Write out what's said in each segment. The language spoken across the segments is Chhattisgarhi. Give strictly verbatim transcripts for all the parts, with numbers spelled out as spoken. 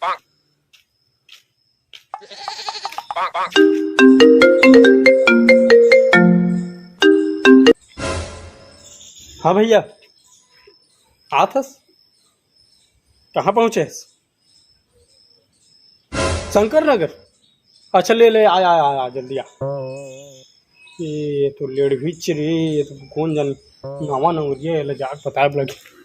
हाँ भैया, आत हस? कहाँ पहुँचे हस? शंकर नगर? अच्छा, ले, ले, आ, आ, आ, आ, जल्दी आ। ये तो लेड़भिच रे, ये तो कौन जान नवा नंगरिया, ये ले जाके बताए लगे।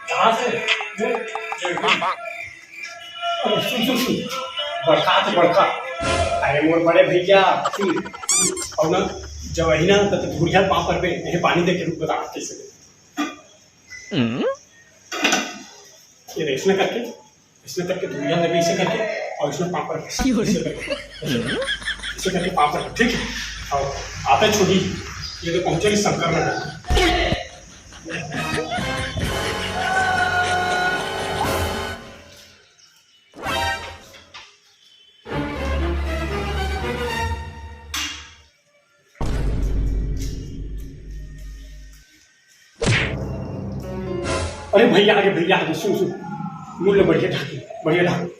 कहाँ से? अरे सुन, सुन, सुन, बड़का तो बड़का। अरे मोर बड़े भैया, सुन, अउ ना, जब वही ना, तब तो धुरिया पाँव पर पे, यही पानी दे के रुक, बता कैसे। ये देख, इसने करके, इसने करके धुरिया देवे, इसे करके, और इसमें पाँव पर, इसे करके, इसे करके पाँव पर, ठीक है? और आते छोड़ी, ये तो पहुंचेगी शंकर नगर। अरे भैया, अरे भैया, अरे सुन, सुन, मुँह ले बढ़िया ढाक, बढ़िया ढाक।